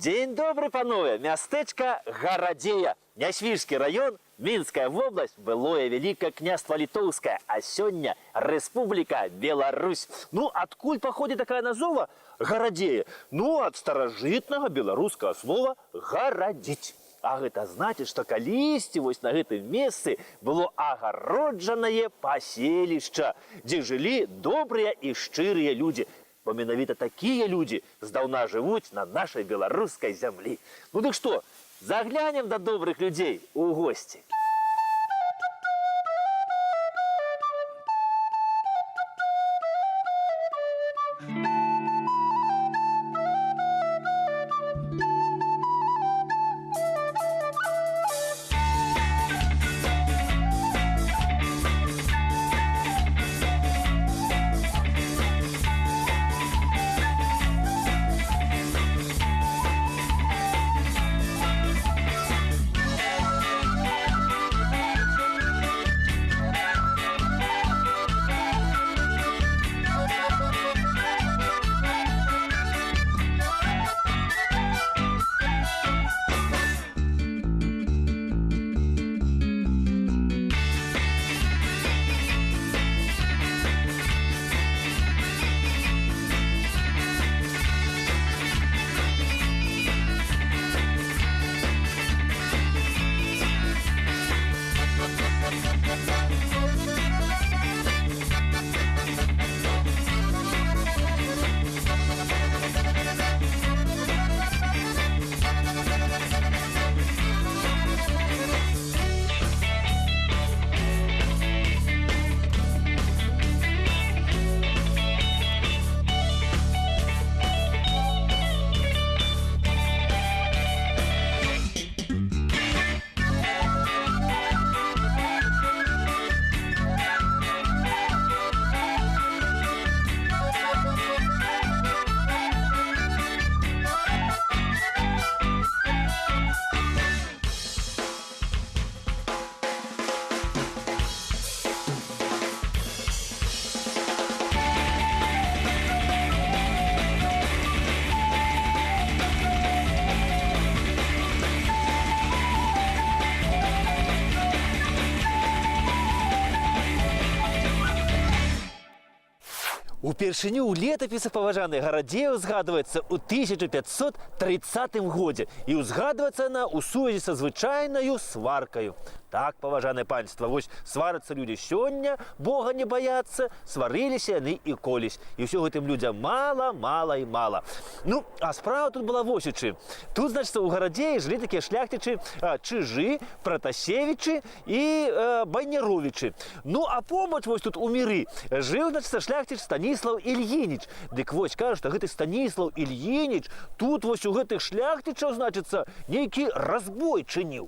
Дзень добры, панове! Мястэчка Гарадзея, Нясвіжскі раён, Мінская вобласць, былое Вялікае Княства Літоўскае, а сёння Рэспубліка Беларусь. Ну, адкуль паходзіць такая назова Гарадзея? Ну, ад старажытнага беларускага слова «гарадзіць». А гэта значыць, што калісьці вось на гэтым месцы было агароджанае паселішча, дзе жылі добрыя і шчырыя людзі. Бо менавіта такія людзі здаўна жывуць на нашай беларускай зямлі. Ну дык што, заглянем да добрых людзей у госці. Упершыню ў летапісах, паважаны, Гарадзея ўзгадваецца ў 1530 годзе і ўзгадваецца яна ў сувязі са звычайнаю сваркаю. Так, паважанае панства, вось сварацца людзі сёння, Бога не баяцца, сварыліся яны і колісь. І ўсё гэтым людзям мала, мала і мала. Ну, а справа тут была вось у чым. Тут, значыцца, у Гарадзеі жылі такія шляхцічы, Чыжы, Пратасевічы і Байняровічы. Ну, а побач вось тут у міры жыў, значыцца, шляхціч Станіслаў Ільініч. Дык вось, кажуць, што гэты Станіслаў Ільініч тут вось у гэтых шляхцічаў, значыцца, нейкі разбой чыніў.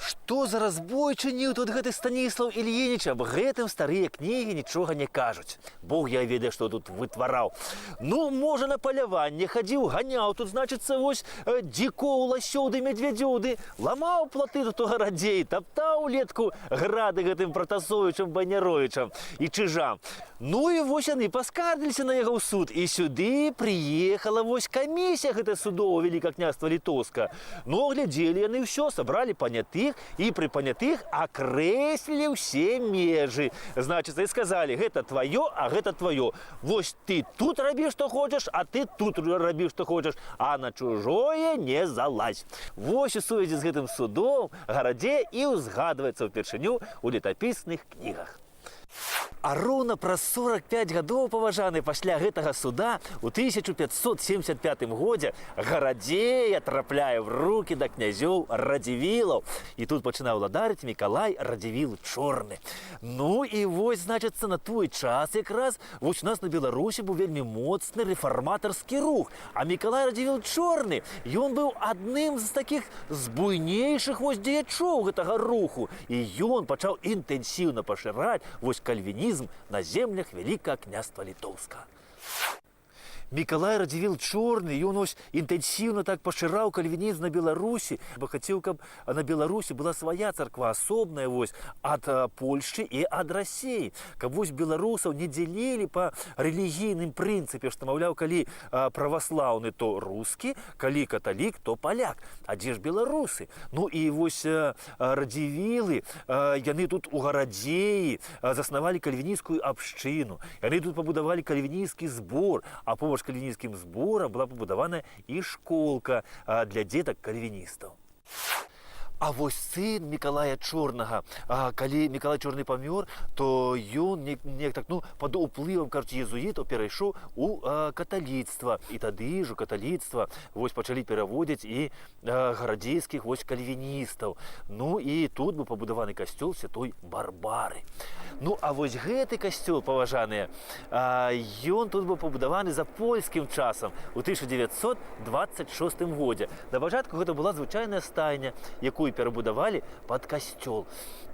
Што за разбой чыніў тут гэты Станіслаў Ільініч, аб гэтым старыя кнігі нічога не кажуць. Бог я ведае, што тут вытвараў. Ну, можа, на паляванне хадзіў, ганяў тут, значыцца, вось дзікоў, ласёў ды мядзведзёў ды ламаў платы тут у Гарадзеі, таптаў улетку грады гэтым Пратасовічам, Байняровічам і Чыжам. Ну і вось яны паскардзіліся на яго ў суд, і сюды прыехала вось камісія гэта судова Вялікага Княства Літоўскага. Ну, аглядзелі яны ўсё, сабралі панятых і пры панятых акрэслілі ўсе межы. Значыцца, і сказалі, гэта тваё, а гэта тваё. Вось ты тут рабі, што хочаш, а ты тут рабі, што хочаш, а на чужое не залазь. Вось у сувязі з гэтым судом Гарадзея і ўзгадваецца ўпершыню ў летапісных кнігах. А роўна праз 45 гадоў, паважаны, пасля гэтага суда у 1575 годзе Гарадзея трапляе в рукі да князёў Радзівілаў. І тут пачынаў уладарыць Мікалай Радзівіл Чорны. Ну і вось, значыцца, на той час якраз вось у нас на Беларусі быў вельмі моцны рэфарматарскі рух. А Мікалай Радзівіл Чорны, ён быў адным з такіх з буйнейшых вось дзеячоў гэтага руху. І ён пачаў інтэнсіўна пашыраць вось кальвінізм на землях Вялікага Княства Літоўскага. Мікалай Радзівіл Чорны, ён ось інтэнсіўна так пашыраў кальвінізм на Беларусі, бо хацеў, каб на Беларусі была свая царква, асобная вось ад Польшчы і ад Расіі, каб вось беларусаў не дзялілі па рэлігійным прынцыпе, што, маўляў, калі праваслаўны, то рускі, калі каталік, то паляк. А дзе ж беларусы? Ну і вось Радзівілы, яны тут у Гарадзеі заснавалі кальвінісцкую абшчыну. Яны тут пабудавалі кальвінісцкі збор, а побач кальвінісцкім зборам была пабудавана і школка для дзетак кальвіністаў. А вось сын Мікалая Чорнага, калі Мікалай Чорны памёр, то ён неяк так, ну, пад уплывам, кажуць, езуітаў перайшоў у каталіцтва. І тады ж у каталіцтва вось пачалі пераводзіць і гарадзейскіх вось кальвіністаў. Ну і тут быў пабудаваны касцёл святой Барбары. Ну а вось гэты касцёл, паважаныя, ён тут быў пабудаваны за польскім часам у 1926 годзе. На пачатку гэта была звычайная стайня, якую перабудавалі пад касцёл.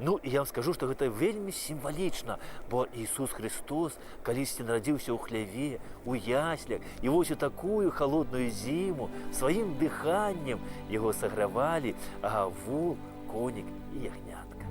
Ну і я вам скажу, што гэта вельмі сімвалічна, бо Ісус Христос калісьці нарадзіўся ў хляве, у яслях, і вось у такую халодную зіму сваім дыханнем яго сагравалі вул, конік і ягнятка.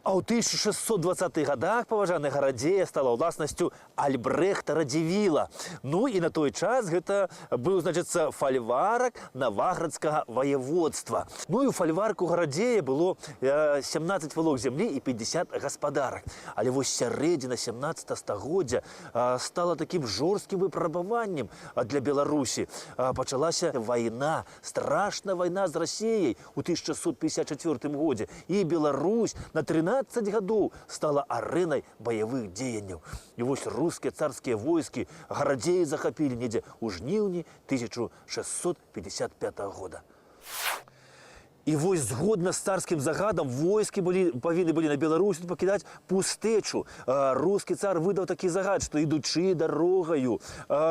А ў 1620-х годах, паважаны, Гарадзея стала ўласнасцю Альбрэхта Радзівіла. Ну і на той час гэта быў, значыцца, фальварак Наваградскага ваяводства. Ну і ў фальварку Гарадзея было 17 валок зямлі і 50 гаспадарак. Але вось сярэдзіна 17 стагоддзя стала такім жорсткім выпрабаваннем для Беларусі. Пачалася вайна, страшная вайна з Расіяй у 1654 годзе. І Беларусь на 13 гадоў стала арэнай баявых дзеянняў. І вось рускія царскія войскі Гарадзеі захапілі недзе ў жніўні 1655 года. І вось згодна з царскім загадам войскі павінны былі на Беларусь пакідаць пустэчу. Рускі цар выдаў такі загад, што ідучы дарогаю,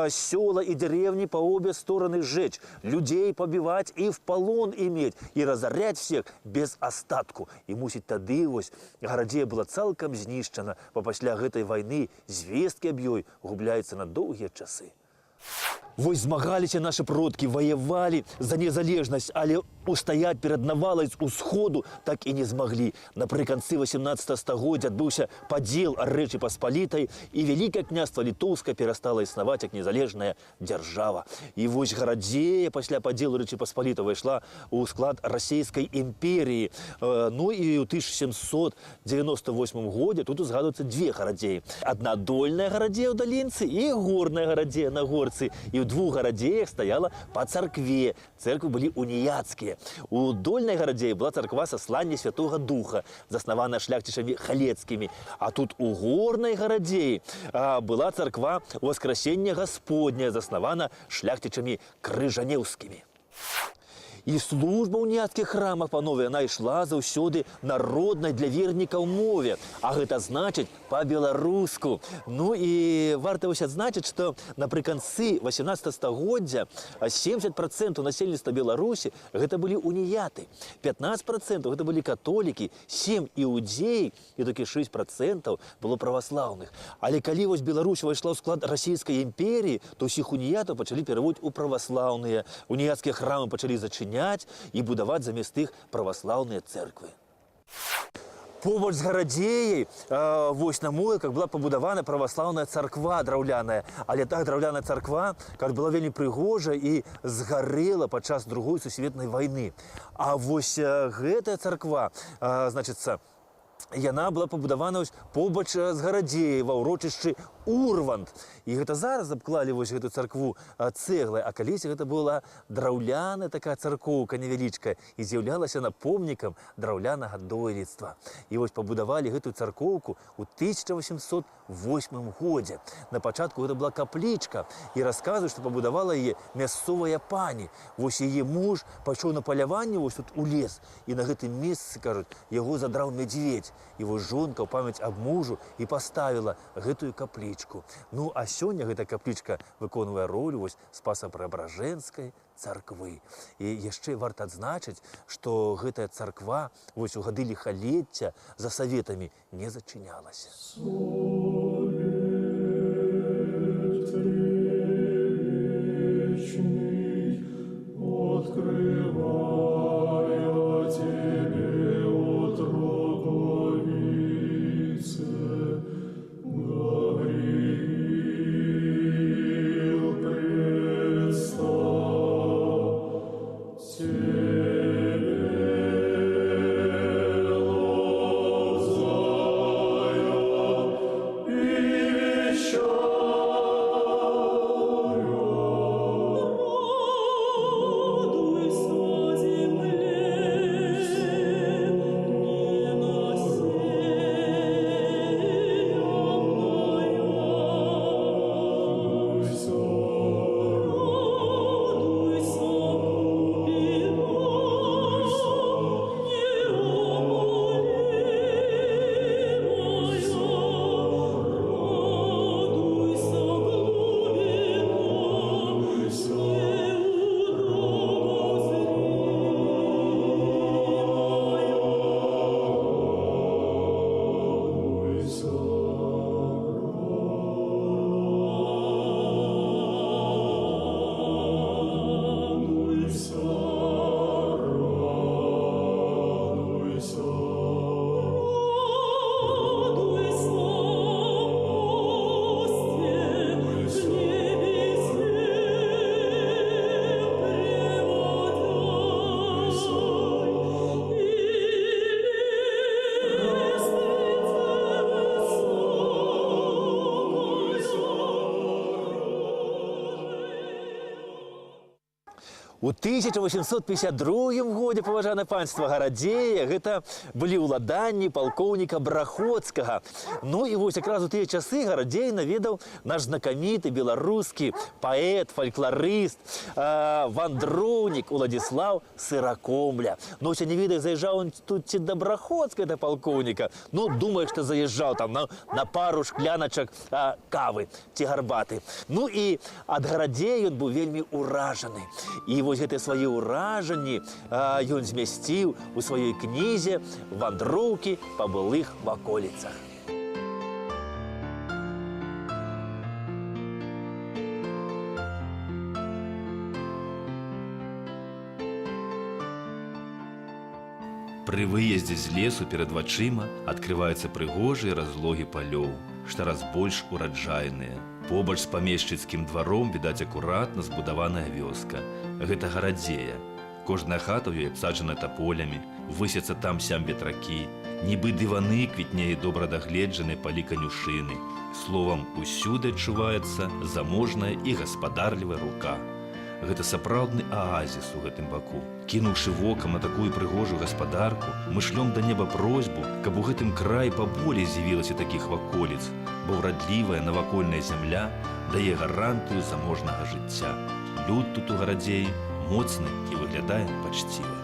сёла і деревні па обе стороны сжечь, людзей пабіваць і в полон иметь, і разорять всех без остатку. І мусіць тады вось Гарадзея была цалкам знішчана, бо пасля гэтай вайны звесткі аб ёй губляюцца на доўгія часы. Вось змагаліся нашы продкі, ваявалі за незалежнасць, але Устаяць перад навалай з усходу так і не змаглі. Напрыканцы 18 стагоддзя адбыўся падзел Рэчы Паспалітай, і Вялікае княства Літоўскае перастала існаваць як незалежная дзяржава. І вось Гарадзея пасля падзелу Рэчы Паспалітай увайшла ў склад Расійскай імперіі. Ну і ў 1798 годзе тут узгадваюцца дзве Гарадзеі. Адна дольная Гарадзея ў далінцы і горная Гарадзея на горцы. І ў двух Гарадзеях стаяла па царкве. Церквы былі уніяцкія. У дольнай Гарадзеі была царква Саслання Святого Духа, заснаваная шляхцічамі Халецкімі. А тут у горнай Гарадзеі была царква Воскресення Господня, заснавана шляхцічамі Крыжанеўскімі. І служба ў уніяцкіх храмах, панове, яна ішла заўсёды на роднай для вернікаў мове, а гэта значыць па-беларуску. Ну і варта вось адзначыць, што напрыканцы 18 стагоддзя 70% насельніцтва Беларусі гэта былі уніяты, 15% гэта былі католікі, 7 іудзеі і толькі 6% было праваслаўных. Але калі вось Беларусь увайшла ў склад Расійскай імперіі, то ўсіх уніятаў пачалі пераводзіць у праваслаўныя, уніяцкія храмы пачалі зачыняць і будаваць замест іх праваслаўныя церквы. Побач з Гарадзеяй, вось на Могілках была пабудавана праваслаўная царква драўляная. Але та драўляная царква, кажуць, была вельмі прыгожая і згарэла падчас Другой сусветнай вайны. А вось гэтая царква, значыцца, яна была пабудавана вось побач з Гарадзеяй ва ўрочышчы Урвант. І гэта зараз абклалі вось гэту царкву цэглай, а калісь гэта была драўляная такая царкоўка невялічкая і з'яўлялася яна помнікам драўлянага дойлідства. І вось пабудавалі гэтую царкоўку ў 1808 годзе. На пачатку гэта была каплічка, і расказваюць, што пабудавала яе мясцовая пані. Вось яе муж пайшоў на паляванне вось тут у лес, і на гэтым месцы, кажуць, яго задраў мядзведзь. І вось жонка ў памяць аб мужу і паставіла гэтую каплічку. Ну, а сёння гэта каплічка выконвае ролю вось Спаса-Преображенскай царквы. І яшчэ варта адзначыць, што гэтая царква вось у гады ліхалецця за саветамі не зачынялася. Вечный, открывая тебе отроковице, Гавриил предстал тебе лобзая и вещая. Радуйся, земле, ненасеянная. Радуйся, купина, неумолимая. Радуйся, глубина, неудобозримая. Радуйся, радуйся, мосте к небесе преводяй, и лестнице высокая. У 1852 годзе, паважанае панства, Гарадзея гэта былі ўладанні палкоўніка Браходскага. Ну і вось якраз у тыя часы Гарадзей наведаў наш знакаміты беларускі паэт, фалькларыст, вандроўнік Уладзіслаў Сыракомля. Ну, ось я не ведаю, заязджаў он тут ці да Браходскага, да палкоўніка. Ну, думаю, што заязджаў там на пару шкляначак кавы ці гарбаты. Ну і ад Гарадзеі ён быў вельмі ўражаны. І вось гэтыя свае ўражанні ён змясціў у сваёй кнізе «Вандроўкі па былых ваколіцах». Пры выездзе з лесу перад вачыма адкрываюцца прыгожыя разлогі палёў, штораз больш ураджайныя. Побач з памешчыцкім дваром відаць акуратна збудаваная вёска. Гэта Гарадзея. Кожная хата ў ёй абсаджана таполямі, высяцца там-сям ветракі, нібы дываны квітнее добра дагледжаныя палі канюшыны. Словам, усюды адчуваецца заможная і гаспадарлівая рука. Гэта сапраўдны аазіс у гэтым баку. Кінуўшы вокам на такую прыгожую гаспадарку, мы шлём да неба просьбу, каб у гэтым краі паболей з'явілася такіх ваколіц, бо ўрадлівая навакольная зямля дае гарантыю заможнага жыцця. Люд тут у Гарадзеі моцны і выглядае пачціва.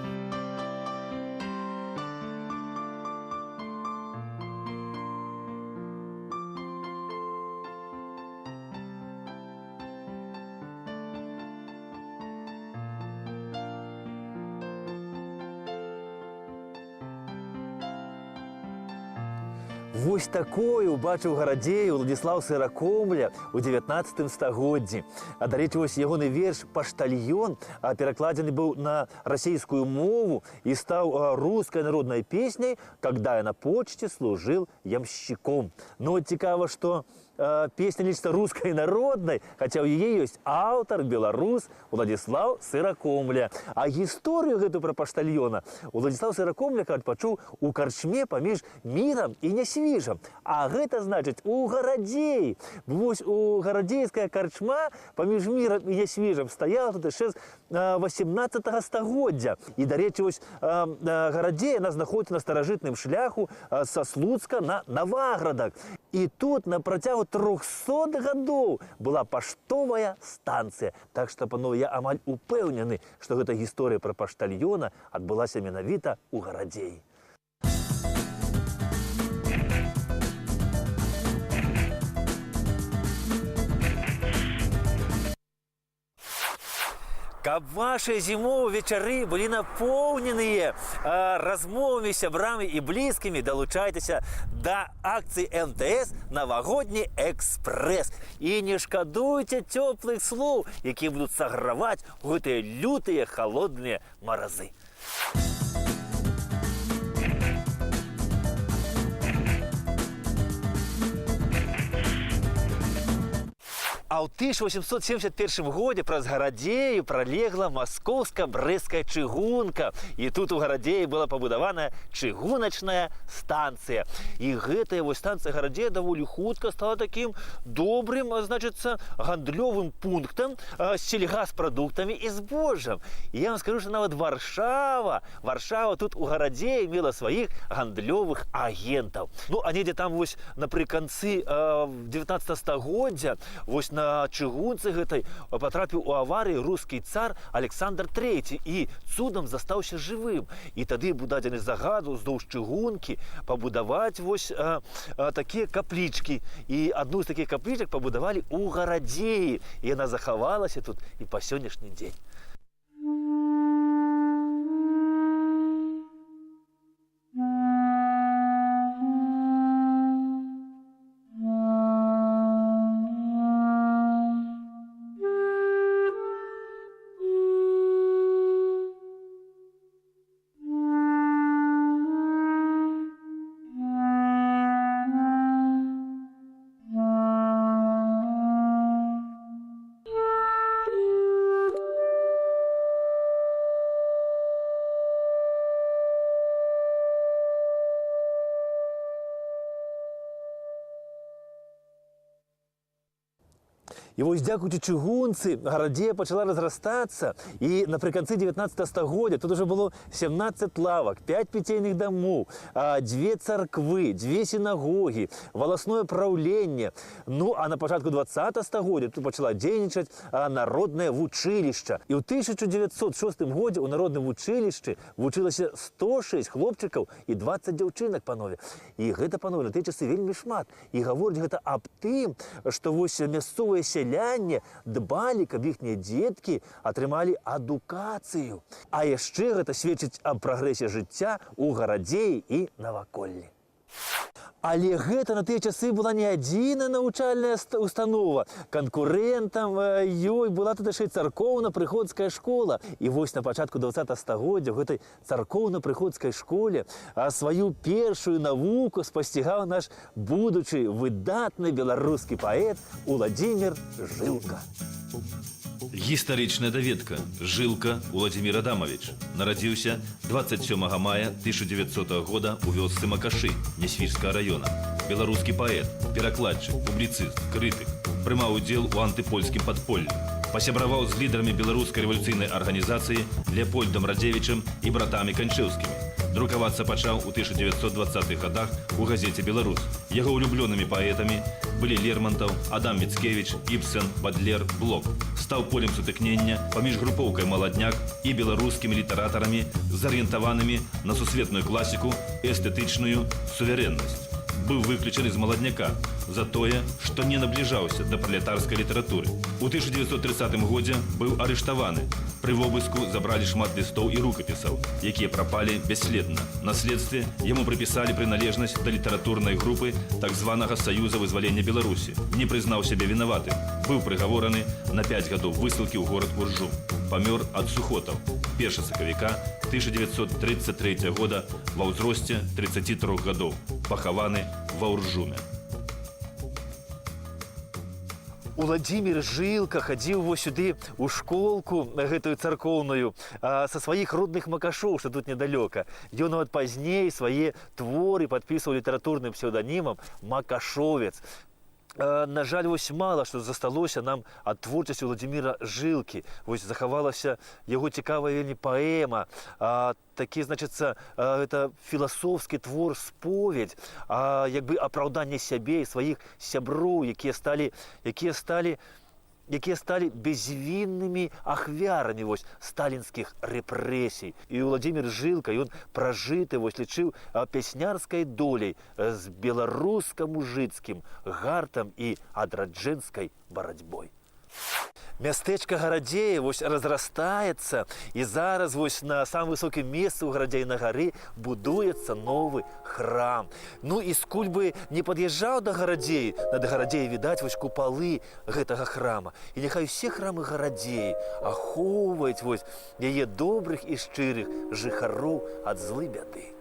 Вось такое убачыў Гарадзею Уладзіслаў Сыракомля ў 19 стагоддзі. А дарэчы, вось ягоны верш «Паштальён» перакладзены быў на расійскую мову і стаў рускай народнай песняй «Когда я на почте служил ямщиком». Ну, от цікава, што песня лічыцца рускай народнай, хаця ў яе ёсць аўтар беларус Уладзіслаў Сыракомля. А гісторыю гэту пра паштальёна Уладзіслаў Сыракомля, кажуць, пачуў у карчме паміж Мірам і Нясвіжам. А гэта значыць у Гарадзеі. Вось у гарадзейская карчма паміж Мірам і Нясвіжам стаяла тут яшчэ з 18 стагоддзя. І, дарэчы, вось, Гарадзея, яна знаходіцца на старажытным шляху са Слуцка на Наваградак. І тут на працягу 300 гадоў была паштовая станцыя. Так што, панове, я амаль упэўнены, што гэта гісторыя пра паштальёна адбылася менавіта ў Гарадзеі. Каб вашы зімовыя вечары былі напоўненыя размовамі з сябрамі і блізкімі, далучайцеся да акцыі МТС «Навагодні экспрэс». І не шкадуйце цёплых слоў, якія будуць саграваць у гэтыя лютыя халодныя маразы. А ў 1871 годзе праз Гарадзею пралегла маскоўска-брэсцкая чыгунка. І тут у Гарадзеі была пабудавана чыгуначная станцыя. І гэтая вось станцыя Гарадзея даволі хутка стала такім добрым, значыцца, гандлёвым пунктам, з сельгаспрадуктамі і збожжам. І я вам скажу, што нават Варшава тут у Гарадзеі мела сваіх гандлёвых агентаў. Ну, а недзе там вось напрыканцы 19 стагоддзя вось на чыгунцы гэтай патрапіў у аварыю рускі цар Александр III і цудам застаўся жывым. І тады быў дадзены загад уздоўж чыгункі пабудаваць вось, такія каплічкі. І адну з такіх каплічак пабудавалі ў Гарадзеі. І яна захавалася тут і па сённяшні дзень. І вось дзякуючы чыгунцы Гарадзея пачала разрастацца, і напрыканцы 19 стагоддзя тут уже было 17 лавак, 5 піцейных дамоў, 2 царквы, 2 сінагогі, валасное праўленне. Ну, а на пачатку 20 стагоддзя тут пачала дзейнічаць народнае вучылішча. І ў 1906 годзе ў народным вучылішчы вучылася 106 хлопчыкаў і 20 дзяўчынак, панове. І гэта, панове, на тыя часы вельмі шмат. І гаворыць гэта аб тым, што вось мясцовыя сяляне дбалі, каб іхнія дзеткі атрымалі адукацыю. А яшчэ гэта сведчыць аб прагрэсе жыцця ў Гарадзеі і наваколлі. Але гэта на тыя часы была не адзіная навучальная установа. Канкурэнтам ёй была тут яшчэ і царкоўна-прыходская школа. І вось на пачатку 20 стагоддзя ў гэтай царкоўна-прыходскай школе сваю першую навуку спасцігаў наш будучы выдатны беларускі паэт Уладзімир Жылка. Гістарычная даведка. Жылка Уладзімир Адамавіч. Нарадзіўся 27 мая 1900 года ў вёсцы Макашы Нясвіжскага района. Беларускі паэт, перакладчык, публіцыст, крытык. Прымаў удзел у антыпольскім падполлі. Пасябраваў з лідарамі беларускай рэвалюцыйнай арганізацыі Леапольдам Радзевічам і братамі Канчэўскімі. Друкавацца пачаў у 1920-х годах у газеце «Беларус». Яго улюблёнымі паэтамі былі Лермантаў, Адам Міцкевіч, Ібсен, Бадлер, Блок. Стаў полем сутыкнення паміж групоўкай «Маладняк» і беларускімі літаратарамі, зарыентаванымі на сусветную класіку, эстэтычную суверэннасць. Быў выключаны з «Маладняка» за тое, што не набліжаўся да пралетарскай літаратуры. У 1930 годзе быў арыштаваны. Пры вобыску забралі шмат лістоў і рукапісаў, якія прапалі бясследна. На следстве яму прыпісалі прыналежнасць да літаратурнай групы так званага Саюза вызвалення Беларусі. Не прызнаў сябе вінаватым. Быў прыгавораны на 5 гадоў высылкі ў горад Уржум. Памёр ад сухотаў 1 сакавіка 1933 года ва ўзросце 33 гадоў. Пахаваны ва Уржуме. Уладзімир Жылка хадзіў вось сюды ў школку гэтую царкоўную са сваіх родных Макашоў, што тут недалёка. Ён нават пазней свае творы падпісваў літаратурным псеўданімам Макашовец. На жаль, вось мала што засталося нам ад творчасці Уладзіміра Жылкі. Вось захавалася яго цікавая вельмі паэма. Такі, значыцца, гэта філасофскі твор «Споведь», як бы апраўданне сябе і сваіх сяброў, якія сталі безвіннымі ахвярамі вось сталінскіх рэпрэсій. І Уладзімир Жылка, ён пражыты вось лічыў пяснярскай долей з беларуска-мужыцкім гартам і адраджэнскай барацьбой. Мястэчка Гарадзея вось разрастаецца, і зараз вось на самым высокім месцы ў Гарадзеі на гары будуецца новы храм. Ну і скуль бы не пад'язджаў да Гарадзеі, над Гарадзеяй відаць вось купалы гэтага храма. І няхай усе храмы Гарадзеі ахоўваюць вось яе добрых і шчырых жыхароў ад злы бяды.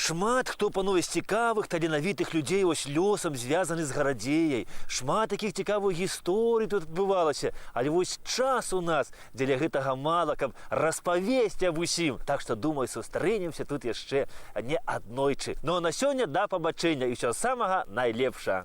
Шмат хто, панове, з цікавых, таленавітых людзей вось лёсам звязаны з Гарадзеяй. Шмат такіх цікавых гісторый тут адбывалася. Але вось час у нас дзеля гэтага мала, каб распавесці аб усім. Так што, думаю, сустрэнемся тут яшчэ не аднойчы. Ну а на сёння да пабачэння і ўсё самага найлепшага.